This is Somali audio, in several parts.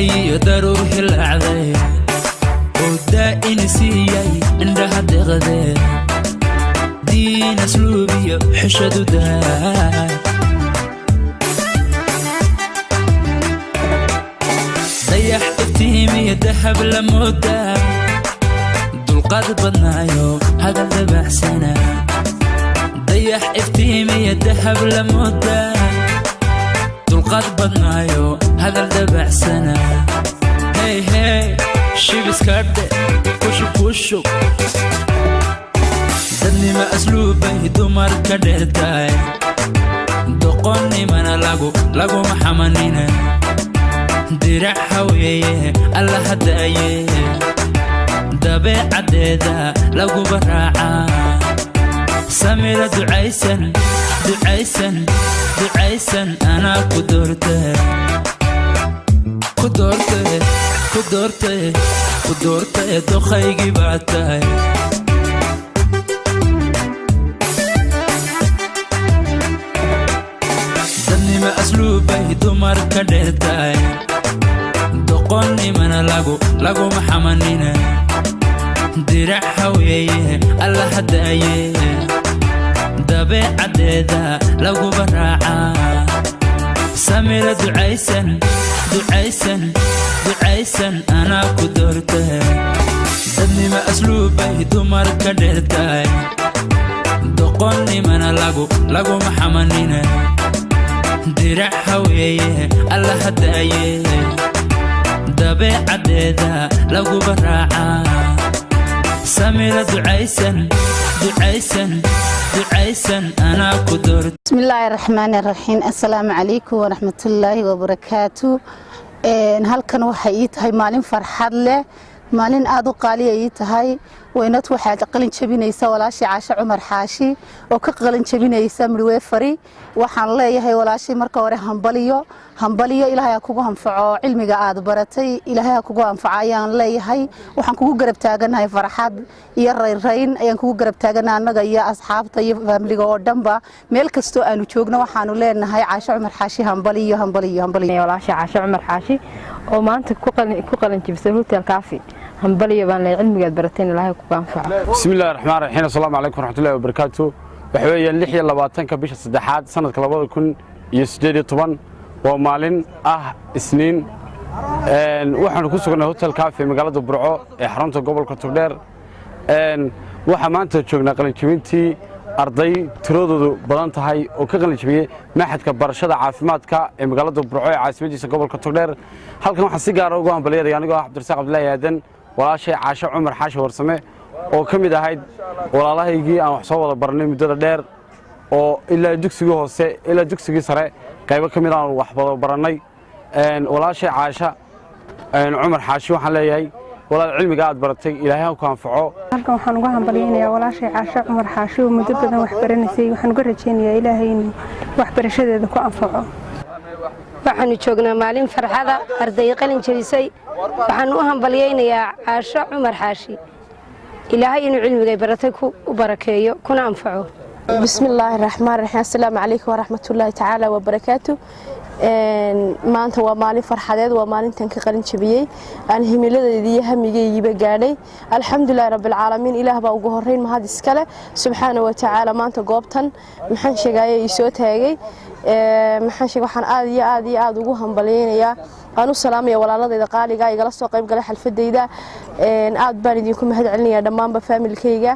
Dahayo daruur hilaacday oo daa'ini siiyay indhaha deeqdee, diin asluubiyo xishadu daa. Dayax iftiimiyo dahab la moodaa, dulqaad badnaayo hadal dabaxsana. Dayax iftiimiyo dahab la moodaa, dulqaad badnaayo hadal dabacsana. Hey hey, shibiskadhe kushub kushub. Dadnima asluubbay dumar ka dheertahay, doqonnimana lagu laguma xamanina. Dirac haweeye alla hadaaye, dabeecaddeeda laguba raacaa. Samira ducaysan, ducaysan, ducaysan, anaa ku doorte, ku doorte, ku doorte, ku doorte, doqaygii baa tahay. Dadnima asluubbay dumar ka dheertahay, doqonnimana lagu laguma xamanina. Dirac haweeye alla hadaaye, dabeecaddeeda laguba raacaa. Samira ducaysan, ducaysan, ducaysan, anaa ku doorte. Dadnima asluubbay dumar ka dheertahay, doqonnimana lagu laguma xamanina. Dirac haweeye alla hadaaye, dabeecaddeeda laguba raacaa. Samira ducaysan, ducaysan, ducaysan, anaa ku doorte. Bismillaahi raxmaani raxiim. Assalaamu calaykum waraxmatullaahi wabarakaatu. Halkan waxay ii tahay maalin farxad leh, maalin aada u qaaliya ii tahay. Weynad waxaad qalin jabinaysa walaashii Caashe Cumar Xaashi oo ka qalin jabinaysa midwifery. Waxaan leeyahay walaashii marka hore hambaliyo, hambaliyo. Ilaahay ha kugu anfaco cilmiga aad baratay, Ilaahay ha kugu anfaco ayaan leeyahay. Waxaan kugu garab taaganahay farxad iyo rayrayn ayaan kugu garab taaganahay, annaga iyo asxaabta iyo faamiliga oo dhanba. Meel kastoo aanu joogno waxaanu leenahay Caashe Cumar Xaashi hambaliyo, hambaliyo, hambaliyo. Walaasha Caashe Cumar Xaashi oo maanta ku qalin jibisay Hotel Kaafi, hambaliyo baan leeyahay. Cilmigaad barateen Ilaahay kugu anfaco. Bismi illahi raxmaan raxiim. Assalaamu calaykum waraxmatullahi wabarakaatu. Waxa weeyaan 26-ka bisha saddexaad sanadka 2018, waa maalin ah Isniin. Waxaanu ku sugnay Hotel Cafe magaalada Burco ee xarunta gobolka Togdheer. Waxaa maanta joognaa qalinjibintii arday tiradoodu badan tahay oo ka qalinjibiyey maxadka barashada caafimaadka ee magaalada Burco ee caasimadiisa gobolka Togdheer. Halkan waxaan si gaara ugu hambalyanaya anigoo ah Cabdirasaaq Cabdillaahi Aadan, walaashay Caashe Cumar Xaashi Warsame oo ka mid ahayd walaalahaygii aan wax soo wada barnay muddada dheer, oo ilaa dugsigii hoose ilaa dugsigii sare qaybo ka mid aan wax wada barannay. Walaashay Caasha Cumar Xaashi waxaan leeyahay, walaal, cilmiga aad baratay Ilaahay ha ku anfaco. Halkan waxaan uga hambalyaynayaa walaashay Caashe Cumar Xaashi oo muddo badan wax baranaysay. Waxaan uga rajaynayaa Ilaahay inuu waxbarashadeeda ku anfaco. Waxaanu joognaa maalin farxada, arday qalin jebisay. Waxaanu u hambalyaynayaa Caasho Cumar Xaashi. Ilaahay inuu cilmigay baratay u barakeeyo kuna anfaco. Bismi illaahi raxmaan raxiim. Assalaamu calaykum waraxmatullaahi tacaala wabarakaatu. Maanta waa maalin farxadeed, waa maalintan ka qalin jabiyey aan himiladeydii iyo hamigaygiiba gaadhay. Alxamdulilahi rabbilcaalamiin. Ilaah baa ugu horeyn mahad iskale, subxaana wa tacaala. Maanta goobtan maxaan sheegaaye ii soo taagay, maxaan sheegay, waxaan aad iyo aad iyo aad ugu hambalyaynayaa, aan u salaamaya walaaladayda qaaliga igala soo qayb galay xalfadayda. Aad baan idinku mahad celinayaa dhammaanba faamilkayga.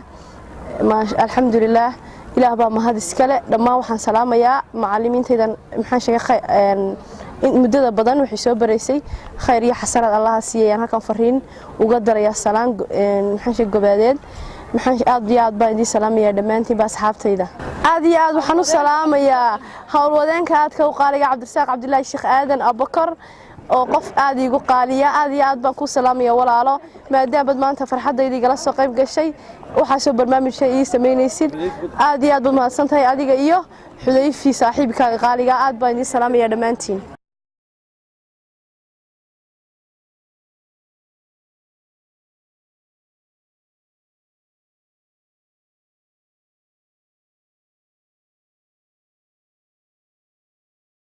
Alxamdulilaah, Ilaah baa mahad iskale. Dhammaan waxaan salaamayaa macalimiintaydan, maxaan sheegay, muddada badan waxay soo baraysay. Khayr iyo xasanaad Allaha siiyayaan. Halkan fariin uga darayaa salaan, maxaan sheegay, gobaadeed. Maxaan aad iyo aad baan idiin salaamayaa dhammaantiinba asxaabtayda. Aad iyo aad waxaan u salaamayaa howlwadeenka aadka u qaaliga, Cabdirasaaq Cabdilaahi Sheekh Aadan Abakar, oo qof aad iigu qaaliya. Aad iyo aad baan ku salaamaya, walaalo, maadaamaad maanta farxaddayda igala soo qayb gashay, waxaasoo barnaamijka ii samaynaysid. Aad iyo aad baad mahadsan tahay, adiga iyo Xudayfi saaxiibkaaga qaaliga. Aad baan idiin salaamaya dhammaantiin.